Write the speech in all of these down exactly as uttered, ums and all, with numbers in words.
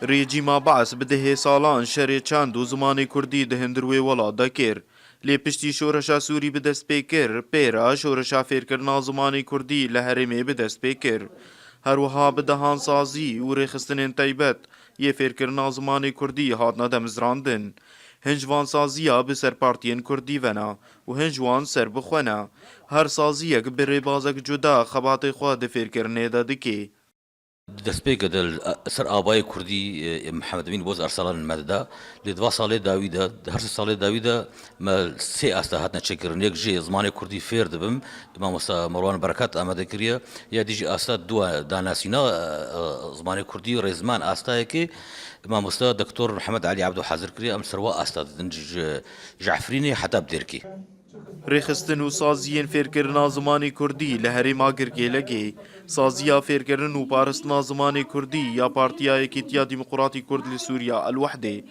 Rejîma Baas bi dehê salan şerê çand û zimanê kurdî di hundir wê welat de kir. Lê piştî şoreşa Sûrî bi dest pê kir, pê re şoreşa fêrkirina zimanê kurdî li herêmê bi dest pê kir. Her wiha bi dehan sazî û rêxistinên taybet yê fêrkirina zimanê kurdî hatine demizrandin. Hin ji van saziya bi ser partiyên kurdî ve ne û hin ji wan ser bi xwe ne. Her saziyek bi rêbazek cuda xebatê xwe di fêrkirinê de dike. Destpêkê de li ser abayê kurdî, e, Mihemed Emîn Boz Ersalan me dida. Lê di va salê dawî de, di her sê salê dawî de me sê asta hatine çêkirin. Yek jê zimanê kurdî fêr dibim, mamosta Merwan Berekat amade kiriye. Ya dî jî asta dua danasîna, e, e, zimanê kurdî rêzman astayekê mamosta Doktor Mihemed Elî Ebdo hazir kiriye. Em ser wa asta didin ji, ji Efrînê heta bi Dêrkê. Rêxistin û saziyên fêrkirina zimanê kurdî li herêma Girkêlegê, saziya fêrkirin û parastina zimanê kurdî ya Partiya Yekîtiya Demokratî Kurd li Sûriya El-Wehdê,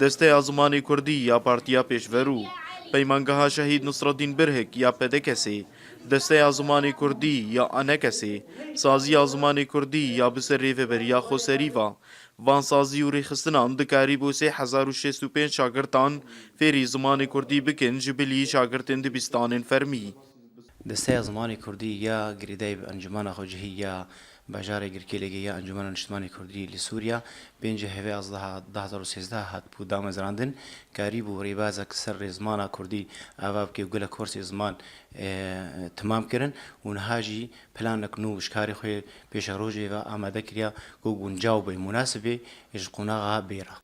Desteya Zimanê Kurdî ya Partiya Pêşverû, Peymangeha Şehîd Nusreddîn Birhik ya P D K S'ê, Desteya Zimanê Kurdî ya A N K S'ê, Saziya Zimanê Kurdî ya bi ser rêveberiya Xweserî ve, Van sazî û rêxistinan dikarîbû sê hezar û şêst û pênc şagirtan fêrî zimanê kurdî bikin ji bilî şagirtên dibistanên fermî. Desteya Zimanê Kurdî ya girêdayî bi Encûmena Xwecihî ya Bajarê Girkêlêgê ya Encûmena Niştimanê Kurdî li Sûriya pêncê hevê yazdeha du hezar û sêzdeh hatibû damezrandin, karîbû rêbazek ser rêzimana kurdî ava bike û gelek kursê ziman, e, timam kirin û niha jî planek nû ji karê xwe pêşerojê ve amade kiriya ku guncaw bê, munasib bê ji qonaxa bê re.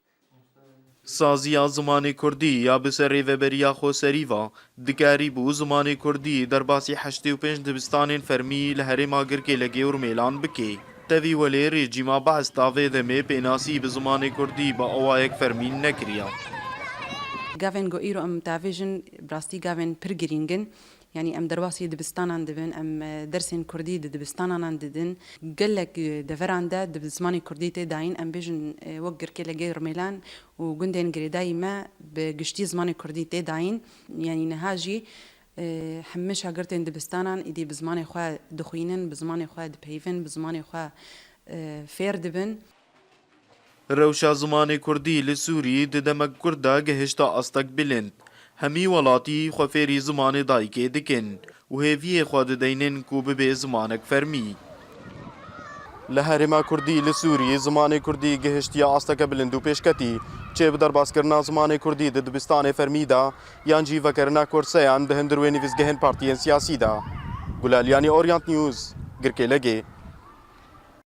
Saziya zimanê kurdî ya bi ser rêveberiya Xweserî ve dikarîbû zimanê kurdî derbasî heştê û pênc dibistanên fermî li herêma Girkêlegê û Rmêlan bike. Tevî welê rejîma Baas ta vê demê pênasî bi zimanê kurdî bi awayek fermî nekiriye. Gavên ku îro em tavêjin, bi rastî gavên pir girîng in. Yanî em derbasî dibistanan dibin, em, e, dersên kurdî di dibistanan didin. Gelek, e, deveran de di zimanê kurdî tê dayîn, em bêjin, e, wek Girkêlegê Rmêlan û gundên girêdayî me bi giştî zimanê kurdî tê dayîn. Yanî niha jî, e, hemî şagirtên dibistanan îdî bi zimanê xwe dixwînin, bi zimanê xwe dipeyvin, bi zimanê xwe, e, fêr dibin. Rewşa zimanê kurdî li Sûrî di demek kurt de gihişta astek bilind. Hemî welatî xwe fêrî zimanê dayikê dikin û hêviyê xwe dideynin ku bibe zimanek fermî. Li herêma kurdî li Sûrî zimanê kurdî gihiştiye asteke bilind û pêşketî, çê bi derbaskirina zimanê kurdî di dibistanê fermî de yan jî vegerina kurseyan di hundir wê nivîsgehên partiyên siyasî de. Gulaliyanî, Orient News, Girkêlegê.